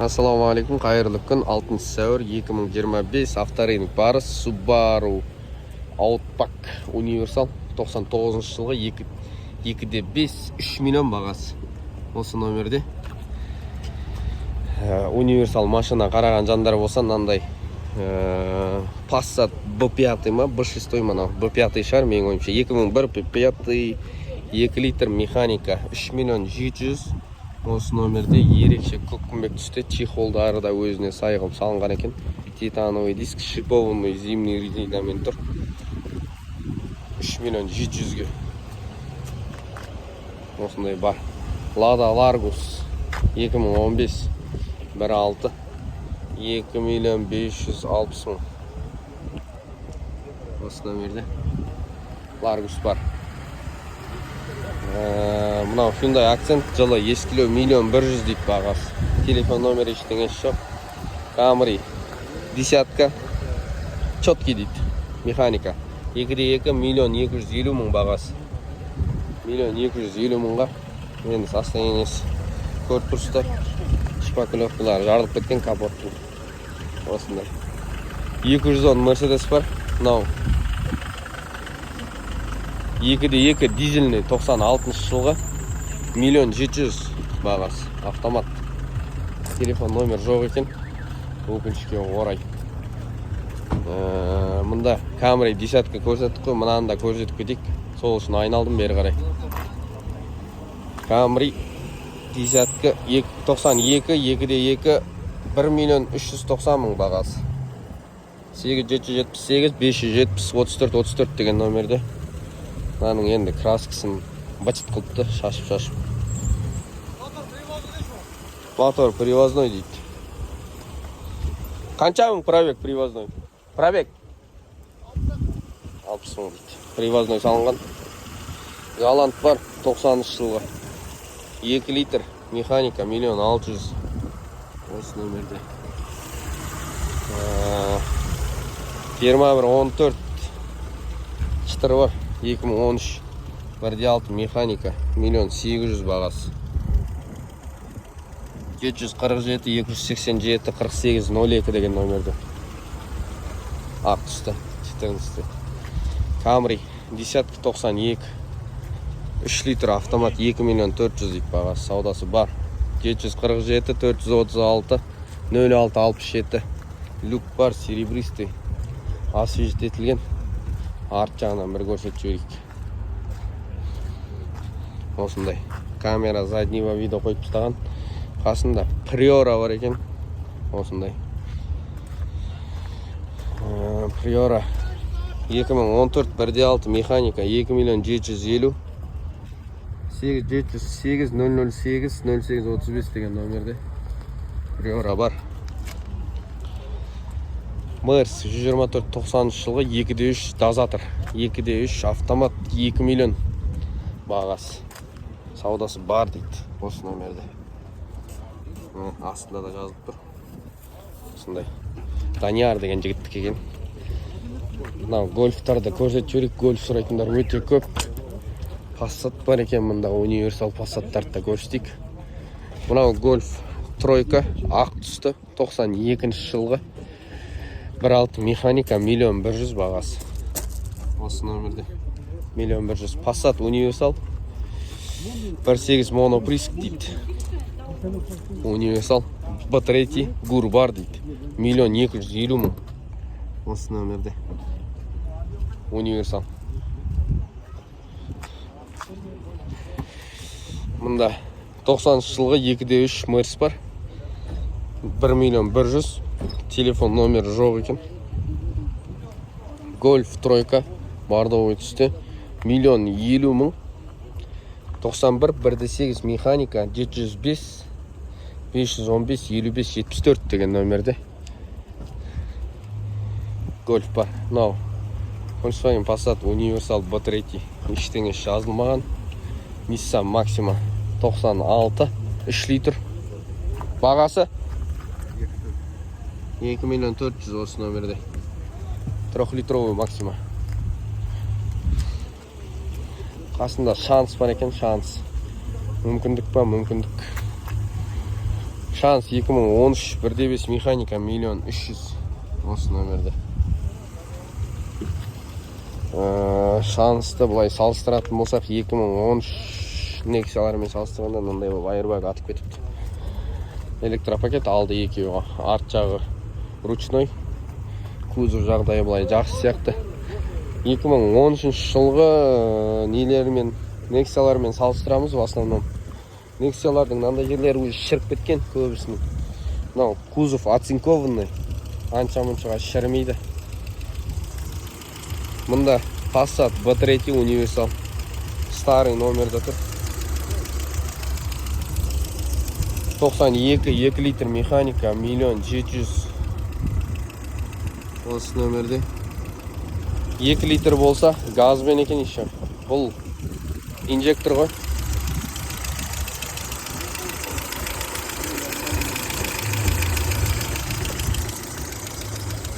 Ассалаумағалейкум, қайырлы күн. 6 сәуір 2025, авторынок Барыс. Subaru Outback универсал, 99 жылғы, 2, 2-де 5, 3 миллион бағасы. Осы номерде универсал машина қараған жандар болса, мынандай Passat B5 ма, B6 ма, мынау B5 шығар менің ойымша. 2001, B5, 2 литр, механика, 3 миллион 700. Осы номерде ерекше көкпеңбек түсте, чехолдары да өзіне сай қылып салынған екен. Титановый диск, шипованный зимний резинамен тұр. 3 миллион 700-ге осындай бар. Лада Ларгус 2015, 1.6, 2 миллион 560 мың. Осы номерде Ларгус бар. Мынау Hyundai Accent, жылы ескілеу, миллион 100 дейді бағасы. Телефон номері, ештеңесі жоқ. Camry десятка, четкий дейді, механика, 2 де 2, миллион 250 мың бағасы. Миллион 250 мыңға. Енді состояниесі көріп тұрсыздар, шпаклевкалары жарылып кеткен капоттың. Осындай 210 Мерседес бар. Мынау 2 де 2, дизельный, 96 жылғы, миллион 700 бағасы, автомат. Телефон номер жоқ екен, өкінішке орай. Мында Camry десятка көрсеттік қой, мынаны да көрсетіп кетейік, сол үшін айналдым бері қарай. Camry десятка, 92, 2 де 2, 1 миллион 390 мың бағасы. 8778 570 34 34 деген номерде. Мынаның енді краскасын быт қылыпты шашып шашып. Мотор привозной дейді. Қанша мың пробег привозной? Пробег 60 мың дейді. Привозной салынған. Галант бар, 90 жылғы, 2 литр, механика, миллион 600. Осы номерде 21 14 шытыры бар, 2013, 1 де 6, механика, миллион 800 бағасы. 747 287 48 02 деген номерде. Ақ түсті, 14. Камри десятка, 92, 3 литр, автомат, 2 миллион 400 дейді бағасы, саудасы бар. 747 436 06 67. Люк бар, серебристый, освежить етілген. Арт жағынан бір көрсетіп жіберейік. Осындай камера заднего вида қойып тастаған. Қасында Приора бар екен. Осындай Приора 2014, 1 де 6, механика, 2 миллион 750. 8 708 008 08 35 деген номерде Приора бар. Мерс 124, 90 жылғы, 2 де 3, дозатор, 2 де 3, автомат, 2 миллион бағасы, саудасы бар дейді осы номерде. Міне, астында да жазылып тұр. Осындай Данияр деген жігіттікі екен. Мынау Гольфтарды көрсетіп жіберейік, Гольф сұрайтындар өте көп. Пассат бар екен мында, универсал Пассаттарды да көрсетейік. Мынау Гольф тройка, ақ түсті, 92 жылғы, 1.6, механика, миллион 100 бағасы. Осы номерде миллион 100. Пассат универсал, 1.8 моноприск дейді, универсал, Б3, гур бар дейді, миллион 250 мың. Осы номерде универсал. Мында 90 жылғы, 2 де 3 Мерс бар, 1 миллион 100, телефон номері жоқ екен. Гольф тройка, бордовый түсте, миллион 50 мың, 91, 1 де 8, механика. 705 515 55 74 деген номерде Гольф бар. Мынау Volkswagen Passat универсал B3, ештеңе жазылмаған. Nissan Maxima, 96, 3 литр, бағасы 2 миллион 400. Осы номерде трехлитровый Максима. Қасында Шанс бар екен. Шанс, мүмкіндік па? Мүмкіндік. Шанс 2013, 1.5 механика, 1 300 000 осы номерде. Шансты былай салыстыратын болсақ, 2013 Нексиялармен салыстырғанда мынандай болып аэрбаг атып кетіпті. Электропакет алды екеуі, арт жағы ручной. Кузов жағдайы былай жақсы сияқты. 2013 жылғы нелермен, Нексиялармен салыстырамыз в основном. Нексиялардың мынандай жерлері уже шіріп кеткен көбісінің. Мынау кузов оцинкованный, анша мұншаға шірімейді. Мында Passat B3 универсал, старый номерде тұр. 92, 2 литр механика, 1 700 000 осы номерде. 2 литр болса, газбен екен еще. Бұл инжектор ғой.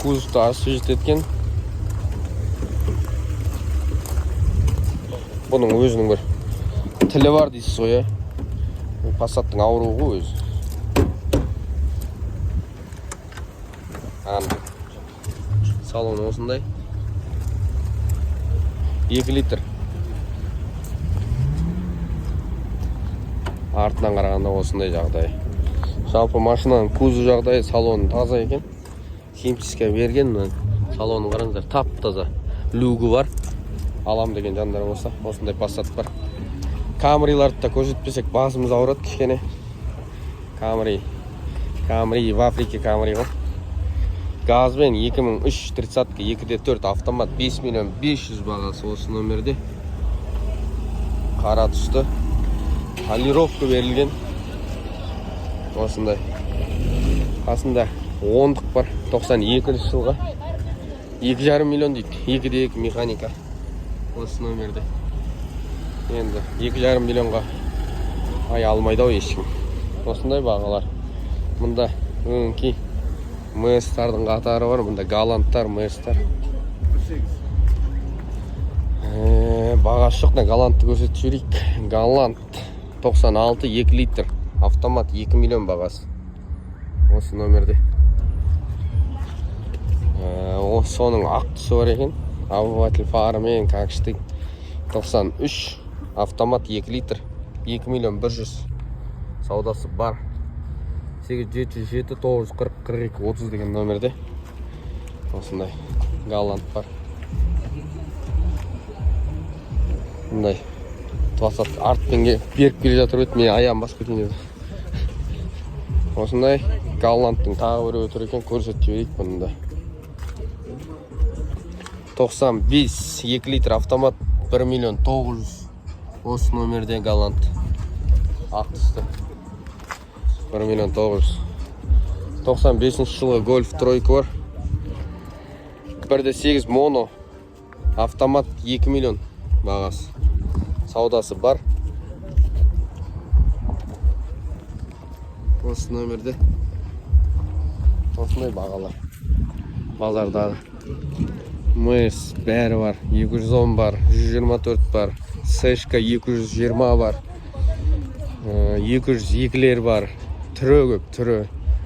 Кузовты освежить еткен. Бұның өзінің бір тілі бар дейсіз ғой, иә? Бұл Пассаттың ауруы ғой өзі. Ана. Салон осындай. 2 литр. Артынан қарағанда осындай жағдай. Жалпы машинаның кузов жағдайы, салоны таза екен. Химчистка берген мына салонын қараңыздар, тап таза. Люгі бар. Алам деген жандар болса, осындай Passat бар. Камриларды да көрсетпесек, басымыз ауырады кішкене. Камри. Камри в Африке Камри ғой. Газбен 2003, тридцатка, 2.4 автомат, 5 500 000 бағасы осы номерде. Қара түсті. Полировка берілген. Осындай. Қасында ондық бар, 92 жылғы. 2,5 миллион дейді. 2.2 механика. Осы номерде. Енді 2,5 миллионға ай алмайды ау ешкім. Осындай бағалар. Мында өңкей Мерстардың қатары бар. Мында Галанттар, Мерстар. Бағасы жоқ, мына Галантты көрсетіп жіберейік. Галант 96, 2 литр автомат, 2 миллион бағасы осы номерде. Соның ақ түсі бар екен, обыватель фарымен как 93 автомат, 2 литр, 2 100 000, саудасы бар. 8707 940 42 30 деген номерде осындай Галант бар. Мындай двадцатка артпен беріп келе жатыр еді, мен аяғым басып кетейін деді. Осындай Галанттың тағы біреуі тұр екен, көрсетіп жіберейік бұны да. 95, 2 литр автомат, 1 900 000 осы номерде. Галант ақ түсті, 1 900 000. 95 жылғы Гольф тройка бар, 1.8 моно автомат, 2 миллион бағасы, саудасы бар осы номерде. Осындай бағалар базардағы. Мерс бәрі бар, 210 бар, 124 бар, Сэшка 220 бар, 202-лер бар. Түрі көп, түрі.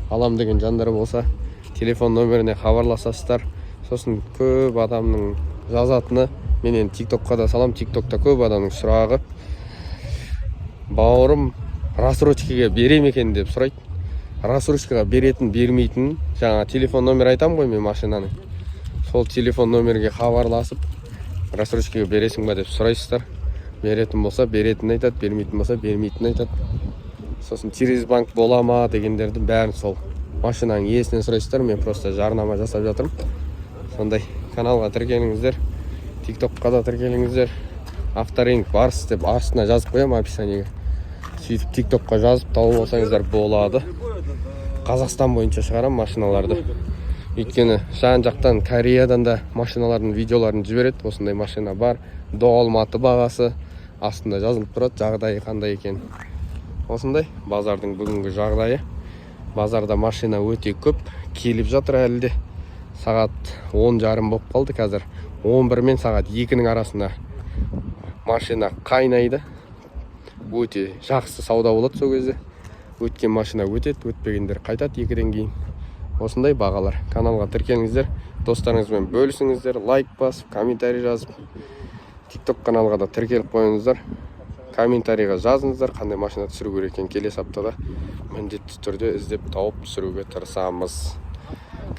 Алам деген жандар болса, телефон номеріне хабарласасыздар. Сосын көп адамның жазатыны, мен енді тиктокқа да салам, тиктокта көп адамның сұрағы: бауырым, рассрочкаға бере ме екен деп сұрайды. Рассрочкаға беретін, бермейтін жаңа телефон номер айтамын ғой мен машинаның, сол телефон номерге хабарласып, рассрочкаға бересің ба деп сұрайсыздар. Беретін болса, беретінін айтады, бермейтін болса, бермейтінін айтады. Сосын через банк бола ма дегендердің бәрін сол машинаның иесінен сұрайсыздар. Мен просто жарнама жасап жатырмын. Сондай, каналға тіркеліңіздер, тиктокқа да тіркеліңіздер. «Авторынок Барыс» деп астына жазып қоямын, описаниеге. Сөйтіп тиктокқа жазып тауып алсаңыздар болады. Қазақстан бойынша шығарамын машиналарды, өйткені жан жақтан, Кореядан да машиналардың видеоларын жібереді. Осындай машина бар, до Алматы бағасы астында жазылып тұрады, жағдайы қандай екен. Осындай базардың бүгінгі жағдайы. Базарда машина өте көп келіп жатыр әлі де. Сағат 10:30 болып қалды. Қазір 11 мен сағат 2-нің арасында машина қайнайды, өте жақсы сауда болады сол кезде. Өткен машина өтеді, өтпегендер қайтады екіден кейін. Осындай бағалар. Каналға тіркеліңіздер, достарыңызбен бөлісіңіздер, лайк басып, комментарий жазып, ТикТок каналға да тіркеліп қойыңыздар. Комментарийға жазыңыздар, қандай машина түсіру керек екенін. Келесі аптада міндетті түрде іздеп тауып, түсіруге тырысамыз.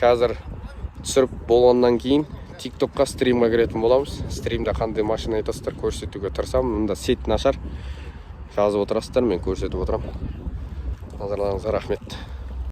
Қазір түсіріп болғаннан кейін ТикТокқа стримға кіретін боламыз. Стримде қандай машина айтасыздар, көрсетуге тырысамын. Мында сеть нашар, жазып отырасыздар, мен көрсетіп отырамын. Назарларыңызға рахмет.